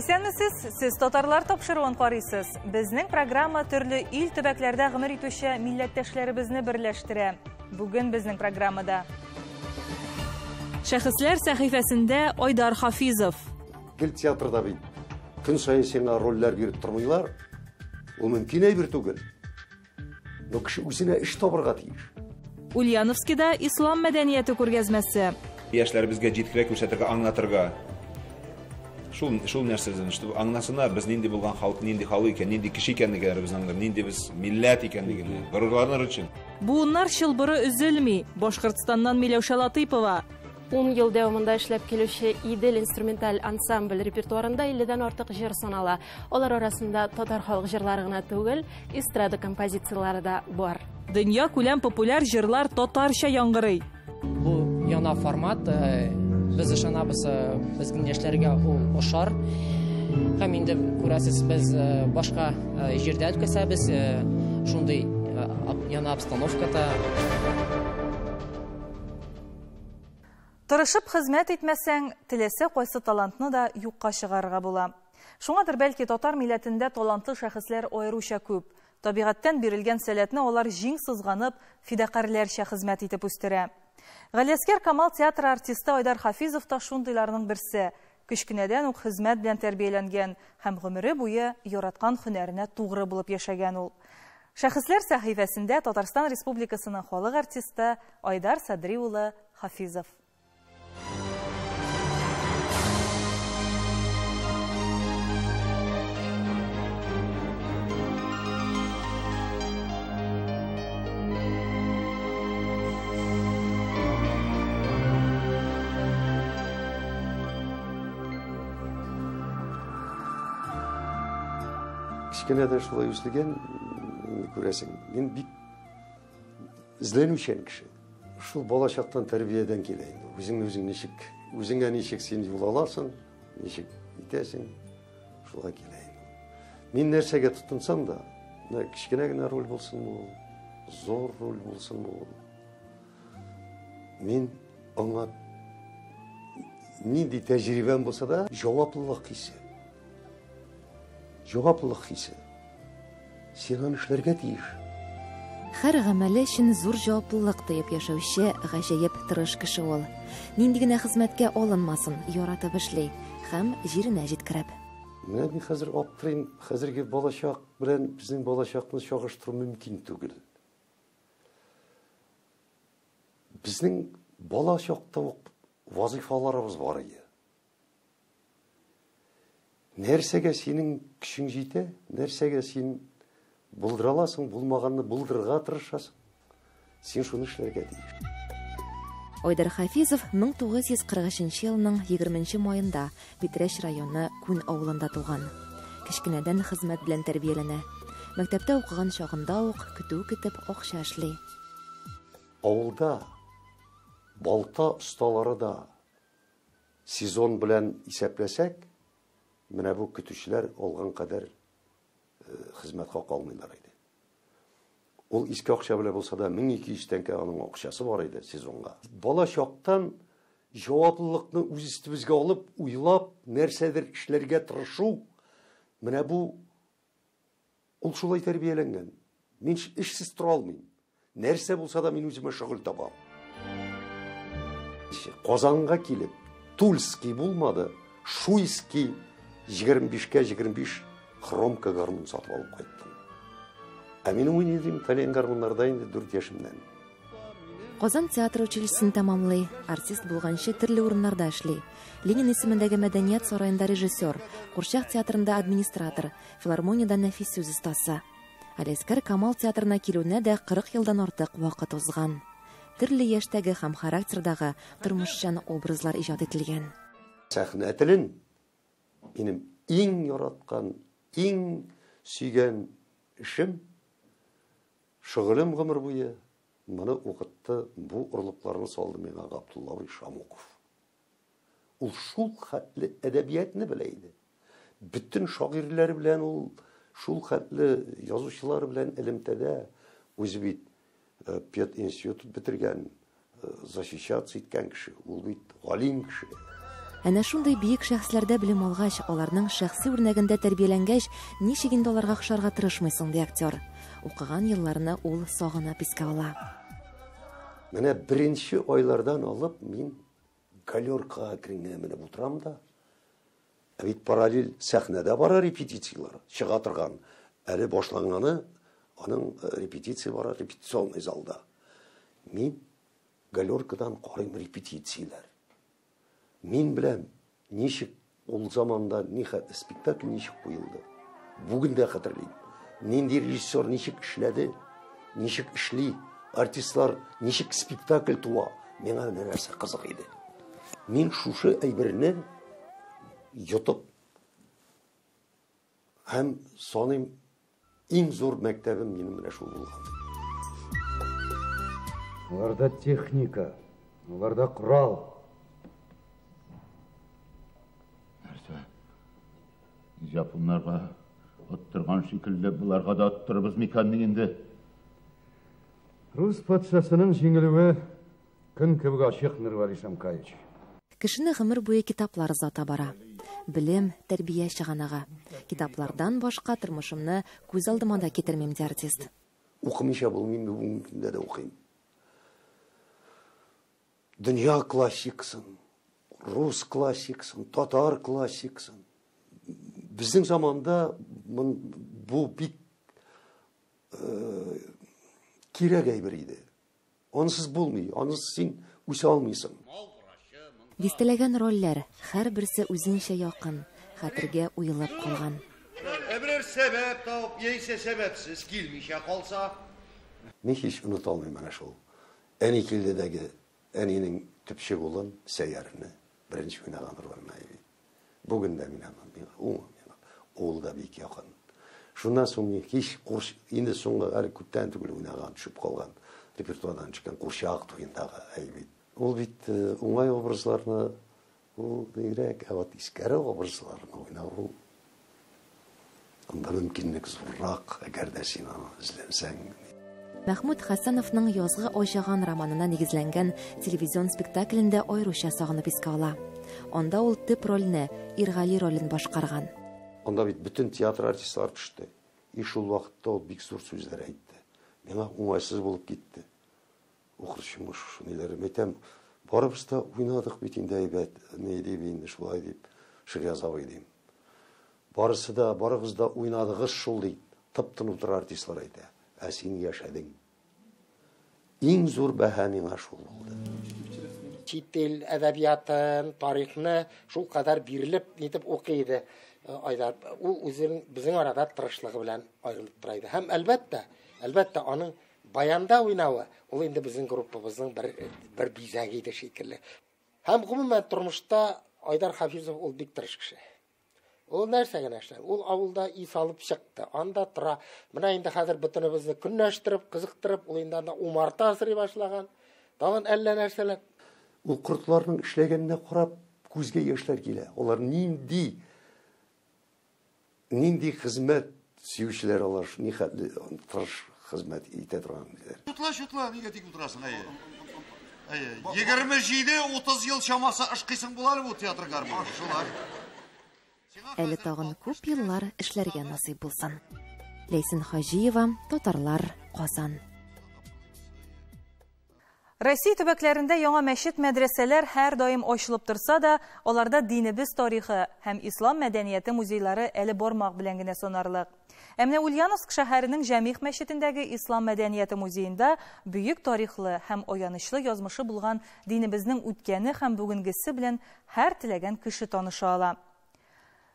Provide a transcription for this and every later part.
Исәнмесез, сез татарлар тапшыруын карыйсыз. Безнең программа төрле ил төбәкләрдә гомер итүче милләттәшләребезне берләштерә. Бүген безнең программада Шәхесләр сәхифәсендә Айдар Хафизов. Гел театрда бит көн саен сиңа рольләр биреп тормыйлар. Ул мөмкин әйбер түгел. Но кеше үзенә эш табырга тиеш. Ульяновскида ислам мәдәнияте күргәзмәсе. Яшьләребезгә җиткерә, күрсәтергә, аңлатырга. Шул нәрсәдән, чтобы аңласыннар, без нинди булган халык, нинди халык икән, нинди кеше икәнлегебезне аңлар, нинди без милләт икәнлеген, горурланыр өчен. Буыннар чылбыры өзелми. Башкортстаннан Миләүшә Латыйпова. 10 ел дәвамында эшләп килүче Идел инструменталь ансамбль репертуарында 50-дән артык җыр санала. Алар арасында татар халык җырлары гына түгел, эстрада композициялары да бар. Дөнья күләм популяр җырлар татарча яңгырый. Бу яңа формат, без ышанабыз, безнең яшьләргә ул ошар. Һәм инде күрәсез, без башка җирдә үткәзәбез, шундый яңа обстановкада. Тырышып хезмәт итмәсәң, теләсә кайсы талантны да юкка чыгарырга була. Шуңадыр бәлки татар милләтендә талантлы шәхесләр аеруча күп. Табигатьтән бирелгән сәләтне алар җиң сызганып, фидакарьләрчә хезмәт итеп үстерә. Галиәсгар Камал театры артисты Айдар Хафизов та шундыйларның берсе. Кечкенәдән үк хезмәт белән тәрбияләнгән һәм гомере буе яраткан һөнәренә тугры булып яшәгән ул. Шәхесләр сәхифәсендә Татарстан Республикасының халык артисты Айдар Садри улы Хафизов. Кечкенәдән шулай үселгән, күрәсең, мин бик эзләнүчән кеше. Шул бала чактан тәрбиядән килә инде. Үзеңне үзең ничек, үзеңә ничек син юл аласың, ничек итәсең, шулай килә инде. Мин нәрсәгә тотынсам да, менә кечкенә генә роль булсын ул, зур роль булсын ул. Мин аңа нинди тәҗрибәм булса да, җаваплылык хисе. Җаваплылык хисе. Син аны эшләргә тиеш. Һәр гамәле өчен зур җаваплылык тоеп яшәүче гаҗәеп тырыш кеше ул. Нинди генә хезмәткә алынмасын, яратып эшли һәм җиренә җиткереп. Менә мин хәзер аптырыйм, хәзерге балачак белән безнең балачакны чагыштыру мөмкин түгел. Безнең балачакта ук вазифаларыбыз бар иде. Нәрсәгә синең көчең җитә, нәрсәгә син булдыра аласың, булмаганны булдырырга тырышасың. Син шуны эшләргә тиеш. Айдар Хафизов 1943 елның 20 маенда Питрәч районы Күн авылында туган. Кечкенәдән хезмәт белән тәрбияләнә. Мәктәптә укыган чагында ук көтү көтеп акча эшли. Авылда балта осталары да сезон белән исәпләсәк, менә бу көтүчеләр алган кадәр хезмәт хакы алмыйлар иде. Ул иске акча белән булса да 1200 тәңкә аның акчасы бар иде сезонга. Бала чактан җаваплылыкны үз өстебезгә алып, уйлап, нәрсәдер эшләргә тырышу, менә бу ул шулай тәрбияләнгән. Мин эшсез тора алмыйм. Нәрсә булса да мин үземә шөгыль табам. Казанга килеп, Тульский булмады, Шуйский 25-кә 25 хромка гармун сатып алып кайттым. Ә мин уйныйм итальян гармуннарда инде 4 яшемнән. Казан театр училищесын тәмамлый, артист булганчы төрле урыннарда эшли. Ленин исемендәге мәдәният сараенда режиссер, Курчак театрында администратор, филармониядә нәфис сүз остасы. Галиәсгар Камал театрына килүенә дә 40 елдан артык вакыт узган. Төрле яшьтәге һәм характердагы тормышчан образлар иҗат ителгән. Сәхнә телен минем иң яраткан, иң сөйгән эшем, шөгылем гомер буе. Моны укытты, бу орлыкларны салды миңа Габдулла абый Шамуков. Ул шул хәтле әдәбиятны белә иде. Бөтен шагыйрьләр белән ул шул хәтле язучылар белән элемтәдә. Үзе бит пединститут бетергән, защищаться иткән кеше, ул бит галим кеше. Әнә шундый бөек шәхесләрдә белем алгач, аларның шәхси үрнәгендә тәрбияләнгәч, ничек инде аларга охшарга тырышмыйсың, ди актер. Укыган елларны ул сагынып искә ала. Менә беренче айлардан алып мин галеркага әкрен генә менеп утырам да, ә бит параллель сәхнәдә бара репетицияләр, чыга торган. Әле башланганы аның репетиция бара репетиционный залда. Мин галеркадан карыйм репетицияләр. Мин беләм, ничек ул заманда нихәтле спектакль ничек куелды. Бүген дә хәтерлим. Нинди режиссер ничек эшләде, ничек эшли, артистлар ничек спектакль туа. Миңа нәрсә кызык иде. Мин шушы әйберне йотып һәм саныйм, иң зур мәктәбем минем менә шул булган. Аларда техника, аларда корал. Нәрсә? Японнарга оттырган шикелле, буларга да оттырыбыз микән инде? Рус патшасының җиңелүе көн кебек ачык, Нурвали Шамкаевич. Кешене гомер буе китаплар озата бара. Белем, тәрбия чыганагы. Китаплардан башка тормышымны күз алдыма да китермим, ди артист. Укымыйча булмыйм, бүгенге көндә дә укыйм. Дөнья классикасын, рус классикасын, татар классикасын. Безнең заманда бу бик кирәк әйбер иде. Ансыз булмый, ансыз син үсә алмыйсың. Дистәләгән рольләр, һәрберсе үзенчә якын, хәтергә уелып калган. Берәр сәбәп табып, яисә сәбәпсез килмичә калса. Мин һич оныта алмыйм менә шул. Әни килдедәге әнинең төпчек улын, Сәйярны, беренче уйнаган роль бит. Бүген дә мин аны, ул да бик якын. Шуннан соң мин һич инде соңгы әле күптән түгел уйнаган, төшеп калган репертуардан чыккан Курчак туендагы әйбит. Ул бит уңай образларны, ул бигрәк, ә вот искәре образларны уйнау, анда мөмкинлек зуррак, әгәр дә син аны эзләнсәң. Мәхмүт Хәсәновның Язгы Аҗаган романына нигезләнгән телевизион спектаклендә аеруча сагынып искә ала. Анда ул төп рольне, Иргали ролен башкарган. Анда бит бөтен театр артистлары төште. И шул вакытта ул бик зур сүзләр әйтте. Миңа уңайсыз булып китте. Укырчымы шушы ниләрем әйтәм, барыбыз да уйнадык бит инде әйбәт, ни дип инде шулай дип, Шигъяз абый дим. Барысы да, барыгыз да уйнадыгыз шул ди. Тып-тын утыра артистлар әйтә. Ә син яшәдең. Иң зур бәһа миңа шул булды. Чит ил әдәбиятын, тарихны шул кадәр бирелеп нитеп укый иде Айдар. Ул үзенең безнең арада тырышлыгы белән аерылып тора иде. Һәм әлбәттә, әлбәттә аның баянда уйнавы, ул инде безнең группабызның бер бизәге иде шикелле. Һәм гомумән тормышта Айдар Хафизов ул бик тырыш кеше. Ул нәрсә генә эшләде? Ул авылда үй салып чыкты, анда тора. Менә инде хәзер бөтенебезне көнләштереп, кызыктырып, ул инде анда умарта асрый башлаган. Тагын әллә нәрсәләр. Ул кортларның эшләгәненә карап күзгә яшьләр килә. Алар нинди хезмәт сөючеләр алар, нихәтле тырыш хезмәт итә торган диләр. Чутла, чутла, нигә тик утырасың, әйе. Әйе, 27-30 ел чамасы ышкыйсың була бу театр гармоны, шулай. Әле тагын күп еллар эшләргә насыйп булсын. Ләйсән Хаҗиева, Татарлар, Казан. Россия төбәкләрендә яңа мәчет, мәдрәсәләр һәр даим ачылып торса да, аларда динебез тарихы һәм ислам мәдәнияте музейлары әле бармак белән генә санарлык. Ә менә Ульяновск шәһәренең Җәмигъ мәчетендәге Ислам мәдәнияте музеенда бөек тарихлы һәм аянычлы язмышы булган динебезнең үткәне һәм бүгенгесе белән һәр теләгән кеше таныша ала.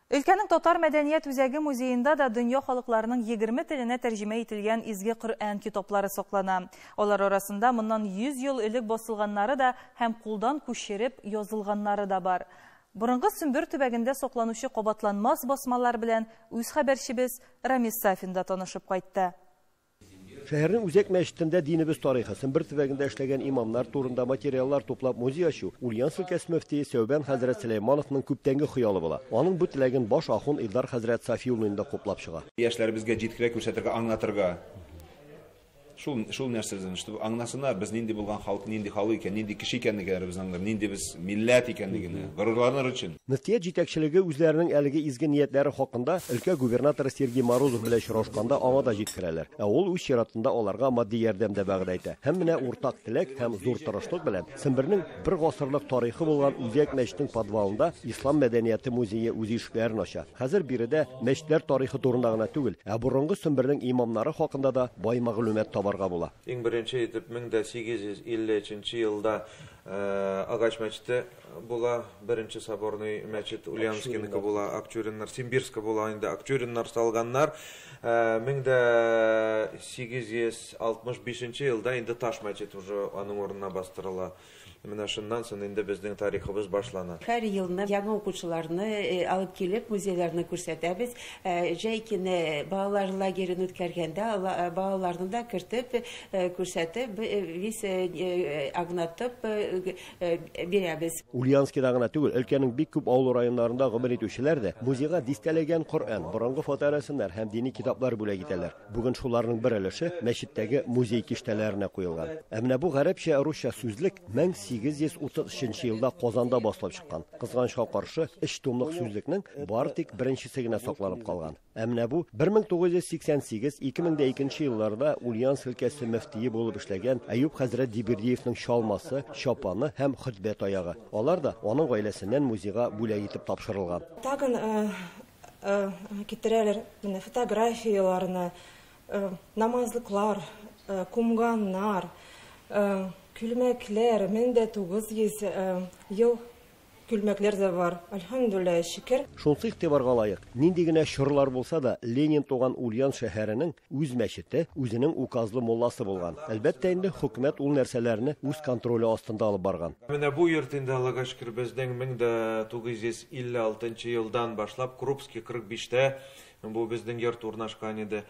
Өлкәнең Татар мәдәният үзәге музеенда да дөнья халыкларының 20 теленә тәрҗемә ителгән изге Коръән китаплары саклана. Алар арасында моннан 100 ел элек басылганнары да һәм кулдан күчереп язылганнары да бар. Борынгы Сембер төбәгендә сакланучы кабатланмас басмалар белән үз хәбәрчебез Рамис Сафин да танышып кайтты. Шәһәрнең үзәк мәчетендә динебез тарихы, Сембер төбәгендә эшләгән имамнар турында материаллар туплап музей ачу Ульяновск өлкәсе мөфтие Сәүбән хәзрәт Сөләймановның күптәнге хыялы була. Аның бу теләген баш ахун Илдар хәзрәт Сафиуллин да хуплап чыга. Яшьләребезгә җиткерә күрсәтергә, аңлатырга. Шул, шул нәрсәдән, чтобы аңласыннар, без нинди булган халык, нинди халык икән, нинди кеше икәнлеген без аңлар, нинди без милләт икәнлеген, горурланыр өчен. Мөфтият җитәкчелеге үзләренең әлеге изге ниятләре хакында өлкә губернаторы Сергей Морозов белән очрашканда аңа да җиткерәләр. Ә ул үз чиратында аларга матди ярдәм дә вәгъдә итә. Һәм менә уртак теләк һәм зур тырышлык белән Сембернең бер гасырлык тарихы булган үзәк мәчетнең подвалында Ислам мәдәнияте музее үз ишекләрен ача. Хәзер биредә мәчетләр тарихы турында гына түгел, ә борынгы Сембернең имамнары хакында да бай мәгълүмат табарга була. Иң беренче итеп 1853 елда Агач мәчете була, беренче соборный мәчет Ульяновскийныкы була, Акчуриннар, Симбирска була инде, Акчуриннар салганнар. 1865 елда инде таш мәчет уже аның урынына бастырыла. Менә шуннан соң инде безнең тарихыбыз башлана. Һәр елны яңа укучыларны алып килеп музейларны күрсәтәбез. Җәй көне балалар лагерен үткәргәндә балаларны да кертеп, күрсәтеп, вис аңлатып бирәбез. Ульяновскида гына түгел, өлкәнең бик күп авыл районнарында гомер итүчеләр дә музейга дистәләгән Коръән, борынгы фоторәсемнәр һәм дини китаплар бүләк итәләр. Бүген шуларның бер өлеше мәчеттәге музей киштәләренә куелган. Ә менә бу гарәпчә, русча сүзлек 1833 елда Казанда басылып чыккан. Кызганычка каршы, өч томлык сүзлекнең бары тик беренчесе генә сакланып калган. Ә менә бу 1988-2002 елларда Ульяновск өлкәсе мөфтие булып эшләгән Әюп хәзрәт Дибирдиевның чалмасы, чапаны һәм хөтбә таягы. Алар да аның гаиләсеннән музейга бүләк итеп тапшырылган. Тагын китерәләр менә фотографияләрне, намазлыклар, кумганнар, күлмәкләр, 1900 ел күлмәкләр дә бар. Әлхәмдүлилләһ, шөкер. Шунсы игътибарга лаек, нинди генә чорлар булса да, Ленин туган Ульян шәһәренең үз мәчете, үзенең указлы мулласы булган. Әлбәттә инде хөкүмәт ул нәрсәләрне үз контроле астында алып барган. Менә бу йорт инде, Аллага шөкер, безнең 1956 елдан башлап Крупский 45-тә бу безнең йорт урнашкан иде.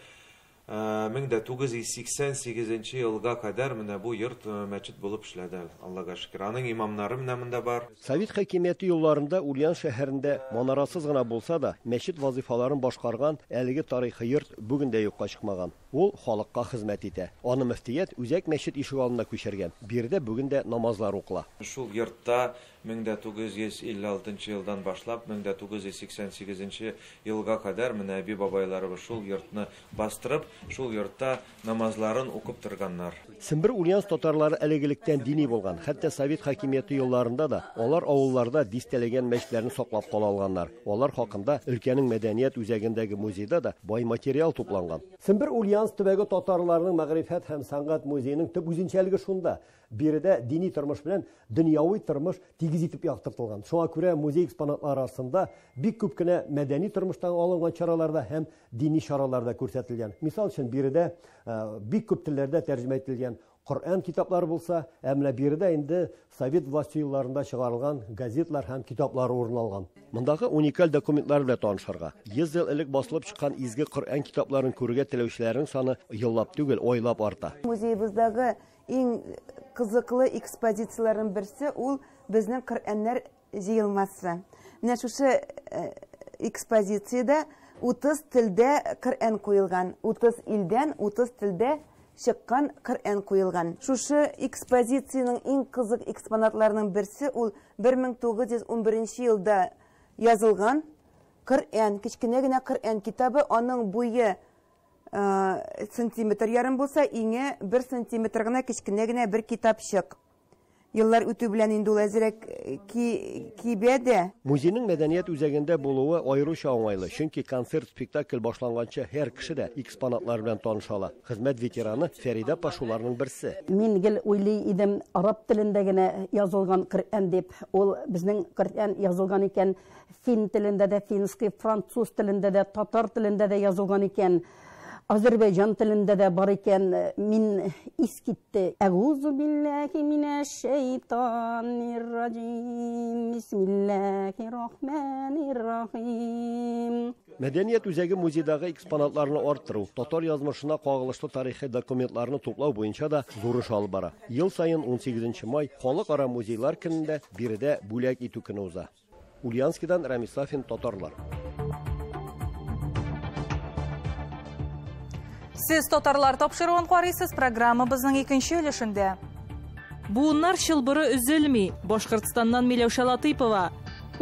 1988 елга кадәр менә бу йорт мәчет булып эшләде, Аллага шөкер. Аның имамнары менә монда бар. Совет хакимияте елларында Ульян шәһәрендә манарасыз гына булса да, мәчет вазифаларын башкарган әлеге тарихи йорт бүген дә юкка чыкмаган. Ул халыкка хезмәт итә. Аны мөфтият үзәк мәчет ишек алдына күчергән. Биредә бүген дә намазлар укыла. Шул йортта 1956 елдан башлап 1988 елга кадәр менә әби бабайларыбыз шул йортны бастырып, шул йортта намазларын укып торганнар. Сембер Ульяновск татарлары элек-электән дини булган. Хәтта совет хакимияте елларында да алар авылларда дистәләгән мәчетләрне саклап кала алганнар. Алар хакында өлкәнең мәдәният үзәгендәге музейда да бай материал тупланган. Сембер Ульяновск төбәге татарларының мәгърифәт һәм сәнгать музееның төп үзенчәлеге шунда. Биредә дини тормыш белән дөньяви тормыш тигез итеп яктыртылган. Шуңа күрә музей экспонатлары арасында бик күп кенә мәдәни тормыштан алынган чараларда һәм дини чараларда күрсәтелгән. Мисал өчен, биредә бик күп телләрдә тәрҗемә ителгән Коръән китаплары булса, ә менә биредә инде совет власте елларында чыгарылган газетлар һәм китаплар урын алган. Мондагы уникаль документлар белән танышырга, 100 ел элек басылып чыккан изге Коръән китапларын күрергә теләүчеләрнең саны еллап түгел, айлап арта. Музеебыздагы иң кызыклы экспозицияләрнең берсе ул безнең Коръәннәр җыелмасы. Менә шушы экспозициядә 30 телдә Коръән куелган, 30 илдән 30 телдә чыккан Коръән куелган. Шушы экспозициянең иң кызык экспонатларының берсе ул 1911 елда язылган Коръән, кечкенә генә Коръән китабы, аның буе сантиметр ярым булса, иңе 1 сантиметр гына кечкенә генә бер китапчык. Еллар үтү белән инде ул әзрәк кибә дә. Музейның мәдәният үзәгендә булуы аеруча уңайлы, чөнки концерт-спектакль башланганчы һәр кеше дә экспонатлар белән таныша ала. Хезмәт ветераны Фәридә апа шуларның берсе. Мин гел уйлый идем, араб телендә генә язылган Коръән дип. Ул безнең Коръән язылган икән, фин телендә дә, финский, француз телендә дә, татар телендә дә язылган икән. Азербайҗан телендә дә бар икән. Мин ис китте. Әгузу биллахи минәш шайтанир раҗим. Бисмиллахир рахманир рахим. Мәдәният үзәге музейдагы экспонатларны арттыру, татар язмышына кагылышлы тарихи документларны туплау буенча да зур эш алып бара. Ел саен 18 май Халыкара музейлар көнендә биредә бүләк итү көне уза. Ульяновскидан Рамис Сафин, Татарлар. Сез татарлар тапшыруын карыйсыз, программабызның икенче өлешендә. Буыннар чылбыры өзелми. Башкортстаннан Миләүшә Латыйпова.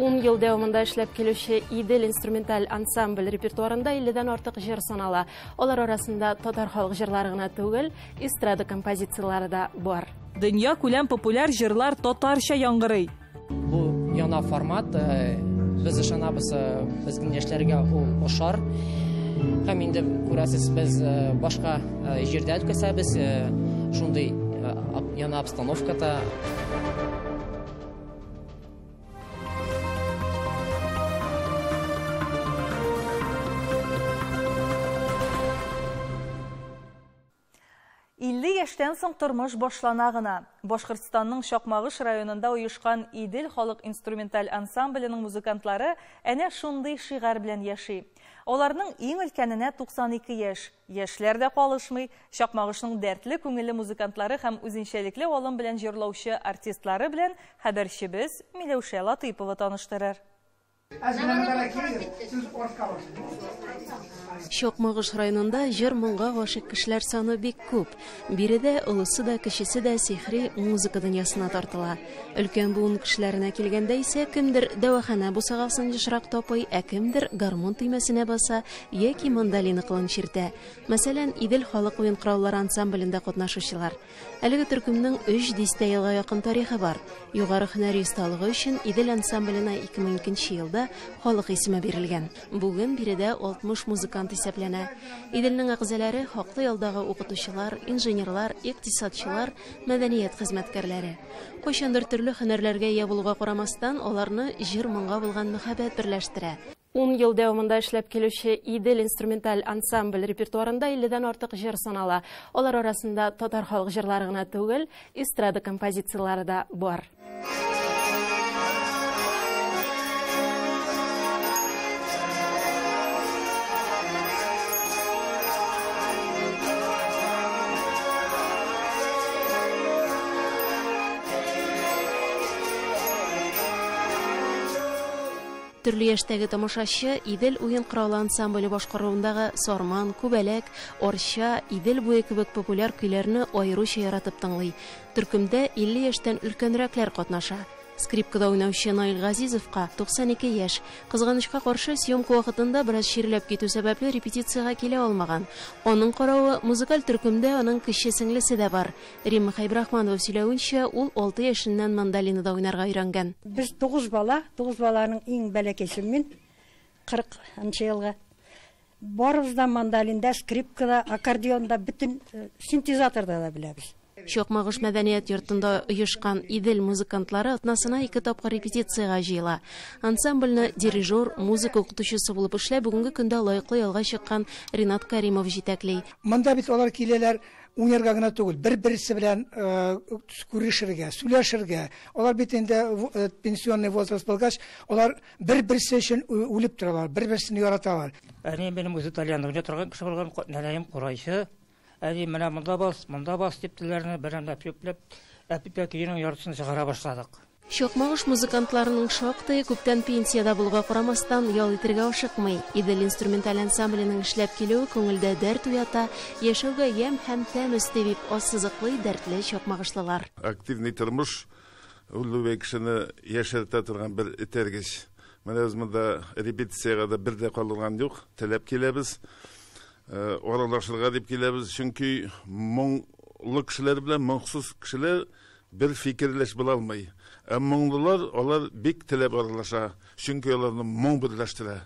10 ел дәвамында эшләп килүче Идел инструменталь ансамбль репертуарында 50-дән артык җыр санала. Алар арасында татар халык җырлары гына түгел, эстрада композицияләре дә бар. Дөнья күләм популяр җырлар татарча яңгырый. Бу яңа формат, без ышанабыз, безнең яшьләргә ул ошар. Һәм инде күрәсез, без башка җирдә үткәрсәбез, шундый яңа обстановкада. Яшьтән соң тормыш башлана гына. Башкортстанның Чакмагыш районында оешкан Идел халык инструменталь ансамбленең музыкантлары әнә шундый шигарь белән яши. Аларның иң өлкәненә 92 яшь. Яшьләр дә калышмый. Чакмагышның дәртле күңелле музыкантлары һәм үзенчәлекле алым белән җырлаучы артистлары белән хәбәрчебез Миләүшә Латыйпова таныштырыр. Чакмагыш районында җыр моңга гашыйк кешеләр саны бик күп. Биредә олысы да, кечесе дә сихри музыка дөньясына тартыла. Өлкән буын кешеләренә килгәндә исә кемдер дәвахана бусагасын ешрак тапый, ә кемдер гармун төймәсенә баса яки мандолина кылын чиртә. Мәсәлән, Идел халык уен кораллары ансамблендә катнашучылар. Әлеге төркемнең 3 дистә елга якын тарихы бар. Югары һөнәри осталыгы өчен Идел ансамбленә 2002 елда халык исеме бирелгән. Бүген биредә 60 музыкант исәпләнә. Иделнең әгъзалары хаклы ялдагы укытучылар, инженерлар, икътисадчылар, мәдәният хезмәткәрләре. Кайчандыр төрле һөнәрләргә ия булуга карамастан, аларны җыр моңга булган мәхәббәт берләштерә. 10 ел дәвамында эшләп килүче Идел инструменталь ансамбль репертуарында 50-дән артык җыр санала. Алар арасында татар халык җырлары гына түгел, эстрада композицияләре дә бар. Төрле яшьтәге тамашачы Идел уен коралы ансамбле башкаруындагы Сарман, Күбәләк, Арча, Идел буе кебек популяр көйләрне аеруча яратып тыңлый. Төркемдә 50 яшьтән өлкәнрәкләр катнаша. Скрипкада уйнаучы Наил Газизовка 92 яшь. Кызганычка каршы, съемка вакытында бераз чирләп китү сәбәпле репетициягә килә алмаган. Аның каравы, музыкаль төркемдә аның кече сеңлесе дә бар. Римма Хәйбрахманова сөйләвенчә, ул 6 яшеннән мандолинада уйнарга өйрәнгән. Без 9 бала, 9 баланың иң бәләкәсе мин, 40 елга. Барыбыз да мандолинда, скрипкада, аккордеонда, бөтен синтезаторда да беләбез. Чакмагыш мәдәният йортында оешкан Идел музыкантлары атнасына 2 тапкыр репетициягә җыела. Ансамбльне дирижер, музыка укытучысы булып эшләп, бүгенге көндә лаеклы ялга чыккан Ринат Каримов җитәкли. Монда бит алар киләләр уйнарга гына түгел, бер-берсе белән күрешергә, сөйләшергә. Алар бит инде пенсионный возраст булгач, алар бер-берсе өчен үлеп торалар, бер-берсен яраталар. Әни минем үзе итальян уйный торган кеше булган, нәнәем курайчы. Әни менә монда бас, монда бас дип телләрне берәмләп йөпләп, әпипә көенең яртысын чыгара башладык. Чакмагыш музыкантларының шактые күптән пенсиядә булуга карамастан ял итәргә ашыкмый. Идел инструменталь ансамбленең эшләп килүе күңелдә дәрт уята, яшәүгә ямь һәм тәм өсти дип ассызыклый дәртле чакмагышлылар. Активный тормыш ул кешене яшәртә торган бер этәргеч. Менә без монда репетициягә дә бер дә калдырган юк, теләп киләбез. Аралашырга дип киләбез, чөнки моңлы кешеләр белән моңсыз кешеләр бер фикерләш була алмый. Ә моңлылар алар бик теләп аралаша, чөнки аларны моң берләштерә.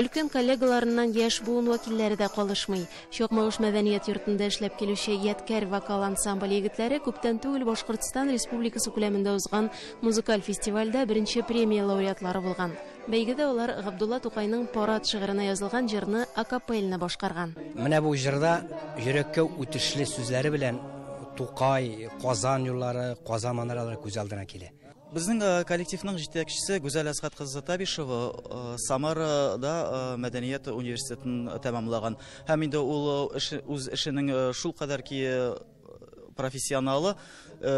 Өлкән коллегаларыннан яшь буын вәкилләре дә калышмый. Чакмагыш мәдәният йортында эшләп килүче Ядкәр вокал ансамбле егетләре күптән түгел Башкортстан Республикасы күләмендә узган музыкаль фестивальдә беренче премия лауреатлары булган. Бәйгедә алар Габдулла Тукайның Парад шигыренә язылган җырны акапельно башкарган. Менә бу җырда йөрәккә үтешле сүзләре белән Тукай, Казан юллары, Казан манаралары күз алдына килә. Безнең коллективның җитәкчесе Гүзәл Әсхәт кызы Табишева Самарада мәдәният университетын тәмамлаган. Һәм инде ул үз эшенең шул кадәр ки профессионалы,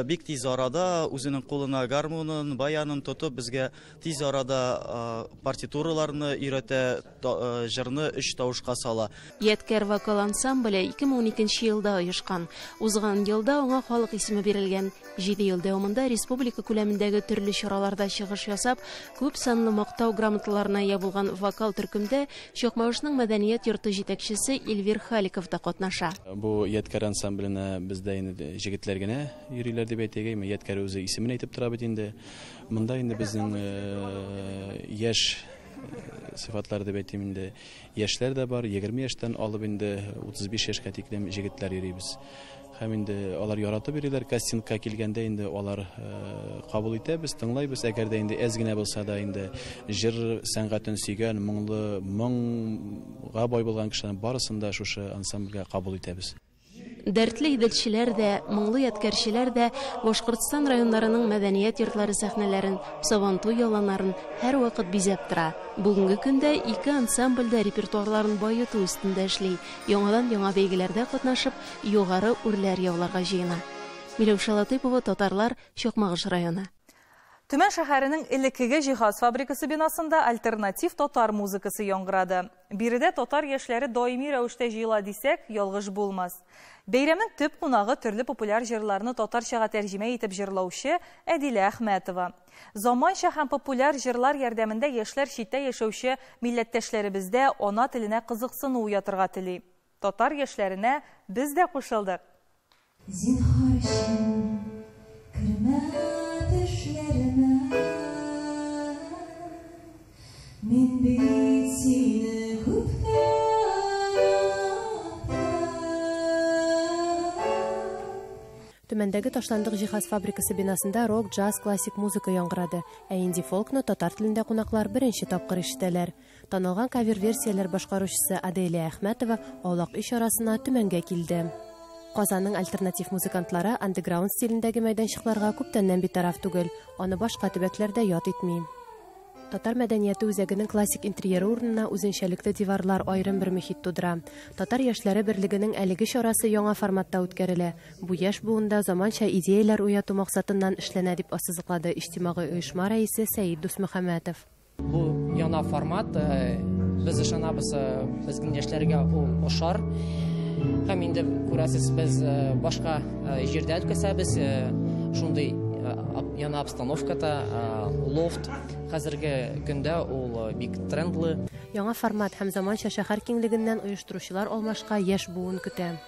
бик тиз арада үзенең кулына гармунын, баянын тотып, безгә тиз арада партитураларны өйрәтә, җырны өч тавышка сала. Ядкәр вокал ансамбле 2012 елда оешкан. Узган елда аңа халык исеме бирелгән. 7 ел дәвамында республика күләмендәге төрле чараларда чыгыш ясап, күп санлы мактау грамоталарына ия булган вокал төркемдә Чакмагышның мәдәният йорты җитәкчесе Эльвир Халиков та катнаша. Бу Ядкәр ансамбленә бездә инде җегетләр генә йөриләр дип әйтик, Ядкәр үзе исемен әйтеп тора бит инде. Монда инде безнең яшь сыйфатлар дип әйтим инде, яшьләр дә бар, 20 яшьтән алып инде 35 яшькә тиклем җегетләр йөрибез. Һәм инде алар яратып йөриләр, кастингка килгәндә инде алар кабул итәбез, тыңлайбыз. Әгәр дә инде әз генә булса да инде җыр сәнгатен сөйгән, моңлы, моңга бай булган кешеләрнең барысын да шушы ансамбльгә кабул итәбез. Дәртле иделчеләр дә, моңлы ядкәрчеләр дә Башкортстан районнарының мәдәният йортлары сәхнәләрен, Сабантуй яланнарын һәрвакыт бизәп тора. Бүгенге көндә ике ансамбль дә репертуарларын баету өстендә эшли, яңадан-яңа бәйгеләрдә катнашып, югары үрләр яуларга җыена. Миләүшә Латыйпова, Татарлар, Чакмагыш районы. Төмән шәһәренең элеккеге җиһаз фабрикасы бинасында альтернатив татар музыкасы яңгырады. Биредә татар яшьләре даими рәвештә җыела дисәк, ялгыш булмас. Бәйрәмнең төп кунагы төрле популяр җырларны татарчага тәрҗемә итеп җырлаучы Әдилә Әхмәтова. Заманча һәм популяр җырлар ярдәмендә яшьләр читтә яшәүче милләттәшләребездә ана теленә кызыксыну уятырга тели. Татар яшьләренә без дә кушылдык. Зинһар өчен кермә төшләремә, мин бит сине күптән оныттым. Төмәндәге ташландык җиһаз фабрикасы бинасында рок, джаз, классик музыка яңгырады, ә инди-фолкны татар телендә кунаклар беренче тапкыр ишетәләр. Танылган кавер-версияләр башкаручысы Аделия Әхмәтова аулак өй чарасына Төмәнгә килде. Казанның альтернатив музыкантлары андеграунд стилендәге мәйданчыкларга күптәннән битараф түгел, аны башка төбәкләрдә ят итми. Татар мәдәнияте үзәгенең классик интерьеры урынына үзенчәлекле диварлар аерым бер мөхит тудыра. Татар яшьләре берлегенең әлеге чарасы яңа форматта үткәрелә. Бу яшь буында заманча идеяләр уяту максатыннан эшләнә, дип ассызыклады иҗтимагый оешма рәисе Сәид Дусмөхәммәтов. Бу яңа формат, без ышанабыз, безнең яшьләргә ул ошар. Һәм инде күрәсез, без башка җирдә үткәрәбез, шундый яңа обстановкада, лофт хәзерге көндә ул бик трендлы. Яңа формат һәм заманча шәһәр киңлегеннән оештыручылар алмашка яшь буын көтә.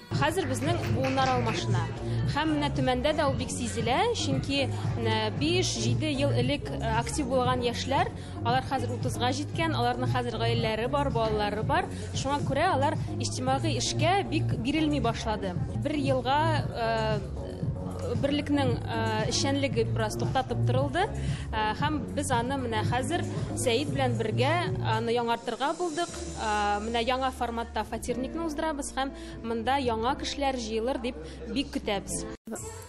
Хәзер безнең буыннар алмашына. Һәм менә Төмәндә дә ул бик сизелә, чөнки 5-7 ел элек актив булган яшьләр, алар хәзер 30-га җиткән, аларның хәзер гаиләләре бар, балалары бар. Шуңа күрә алар иҗтимагый эшкә бик бирелми башлады. Бер елга берлекнең эшчәнлеге бераз туктатып торылды. Һәм без аны менә хәзер Сәид белән бергә аны яңартырга булдык. Менә яңа форматта фатирникны уздырабыз һәм монда яңа кешеләр җыелыр дип бик көтәбез.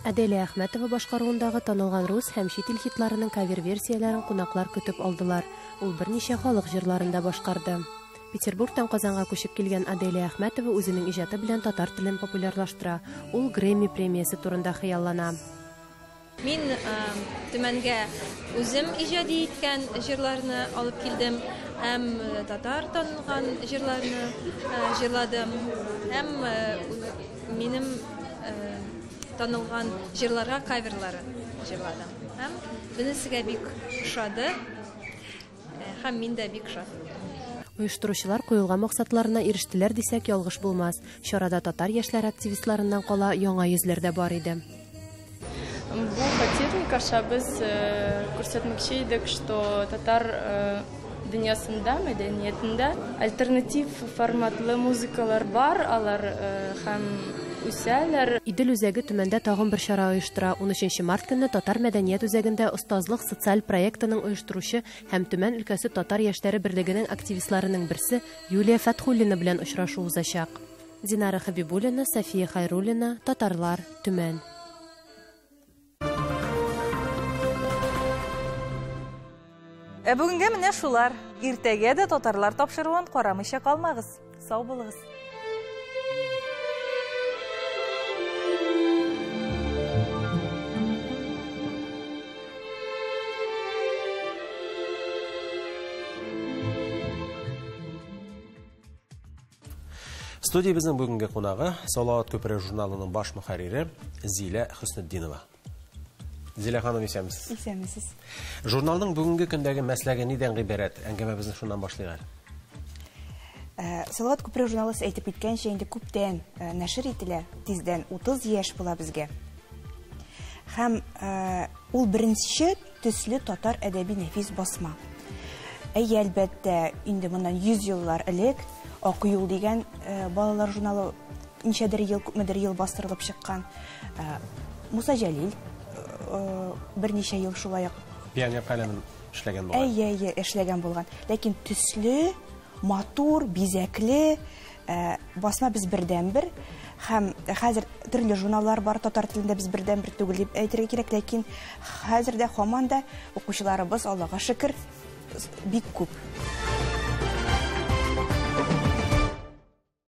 Аделия Әхмәтова башкаруындагы танылган рус һәм чит ил хитларының кавер-версияләрен кунаклар көтеп алдылар. Ул берничә халык җырларын да башкарды. Петербургтан Казанга күчеп килгән Аделия Әхмәтова үзенең иҗаты белән татар телен популярлаштыра. Ул Грэмми премиясе турында хыяллана. Мин Төмәнгә үзем иҗади иткән җырларны алып килдем, һәм татар танылган җырларны җырладым, һәм минем танылган җырларга каверлары җырладым. Һәм бенесегә бик ошады, һәм мин дә бик шат. Оештыручылар куелган максатларына ирештеләр дисәк ялгыш булмас. Чарада татар яшьләре активистларыннан кала яңа йөзләр дә бар иде. Бу фатирник аша без күрсәтмәкче идек, что татар дөньясында, мәдәниятендә альтернатив форматлы музыкалар бар, алар һәм үсәләр. Идел үзәге Төмәндә тагын бер чара оештыра. 13 март көнне Татар мәдәният үзәгендә остазлык социаль проектының оештыручы һәм Төмән өлкәсе татар яшьләре берлегенең активистларының берсе Юлия Фәтхуллина белән очрашу узачак. Динара Хабибуллина, София Хайруллина, Татарлар, Төмән. Ә бүгенгә менә шулар. Иртәгә дә татарлар тапшыруын карамыйча калмагыз. Сау булыгыз. Студиябезнең бүгенге кунагы Салават күпере журналының баш мөхәррире Зилә Хөснетдинова. Зилә ханым, исәнмесез. Исәнмесез. Журналның бүгенге көндәге мәсләге нидән гыйбарәт? Әңгәмәбезне шуннан башлыйк әле. Салават күпере журналы әйтеп киткәнчә инде күптән нәшер ителә, тиздән 30 яшь була безгә. Һәм ул беренче төсле татар әдәби нәфис басма. Әйе, әлбәттә, инде моннан 100 еллар элек Ак юл дигән балалар журналы ничәдер ел, күпмедер ел бастырылып чыккан. Муса Җәлил берничә ел шулай ук. Пионер каләмен эшләгән булган. Әйе, әйе, эшләгән булган. Ләкин төсле, матур, бизәкле басма без бердәнбер. Һәм хәзер төрле журналлар бар, татар телендә без бердәнбер түгел дип әйтергә кирәк, ләкин хәзер дә һаман да укучыларыбыз, Аллага шөкер, бик күп.